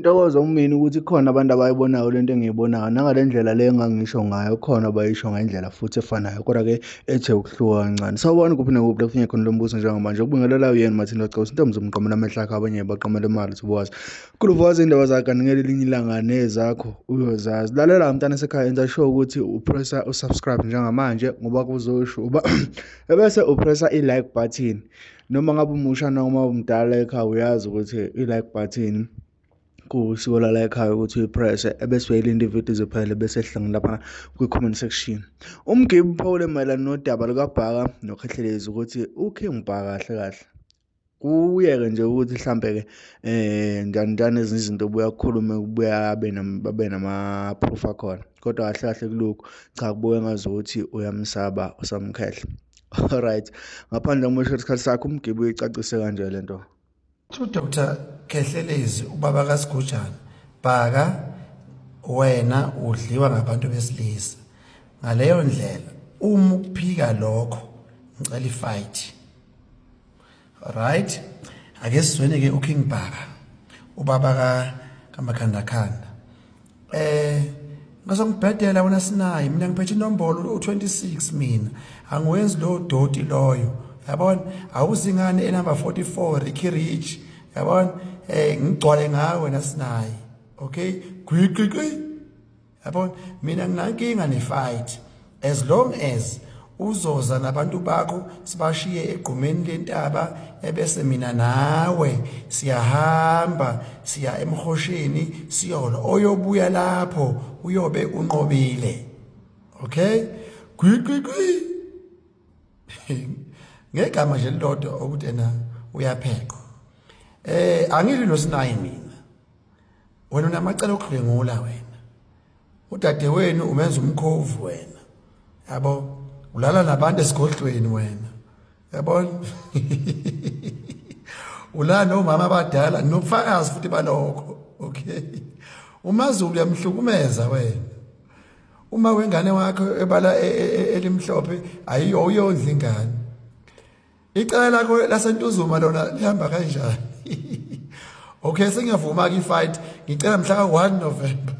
Intokozo kumina ukuthi kukhona abantu abayibonayo lento engiyibonayo nangale ndlela le engangisho ngayo khona abayisho ngendlela futhi efanayo kodwa-ke ethe ukuhluka kancane. Sawubona kuphi nakuphi la kufinye khona lo mbuso njengamanje ukubingelela uyena Martin Locos intombi zomqamela amehlo akho abanye baqamela imali uthi Khuluvazi indaba zakhe kanti ngelinye ilanga nezakho uyozazi. Lalela mntana sekhaya enza sure ukuthi upressa usubscribe njengamanje ngoba kuzosho uba ebese upressa i-like button noma ngabe umusha noma umdala ekhaya uyazi ukuthi i-like button kusiko lala ekhaya ukuthi uyipresse ebese uyayilinda ividiyo izophele bese sihlangana lapha kwi-comment section. Umgibe uphawule mayelana nodaba lukaBhaka noKhehlelezi ukuthi uKing Bhaka kahle kahle kuyeke nje ukuthi mhlampe-ke njani njani ezinye izinto obuya kukhulume kubuya abe babe nama-proof akhona kodwa kahle kahle kulokhu cha kubuke ngazukuthi uyamsaba uSamkhehle. Alright, ngaphandle kokumosha isikhathi sakho umgibe uyicacise kanje le nto. UDr Khehlelezi ubaba kaSigujana Bhaka wena udliwa ngabantu besilisa ngaleyo ndlela uma ukuphika lokho ngicela ifight. Right, ake sizweni ke uKing Bhaka ubaba ka kaMakhandakhanda. Ngasongibhedela wena sinayi mina ngiphethe inombolo u26 mina angiwenzi lo doti loyo yabona awuzingane enumber 44 Ricky Rich yabona ngigcwale ngawe nasinayi okay gwiqiqi yabona mina nginankinga nefight as long as uzoza nabantu bakho sibashiye egqumeni lentaba ebese mina nawe siyahamba siya emhosheni siyolo oyobuya lapho uyobe unqobile okay gwiqiqi ngegama nje lilodwa ukuthi ena uyapheqa angili nosinayi mina wena unamacala okudlwengula wena udadewenu umenza umkhovu wena yabo ulala nabantu esigodlweni wena yabona ulala nomama abadala nobufakazi futhi balokho okay uMaZulu uyamhlukumeza wena uma wengane wakho ebala e, e, e, elimhlophe ayiyo uyondla ingane Icala lakho laseNtuzuma lona lihamba kanjani? Okay sengiyavuma ke ifight ngicela mhla ka 1 November.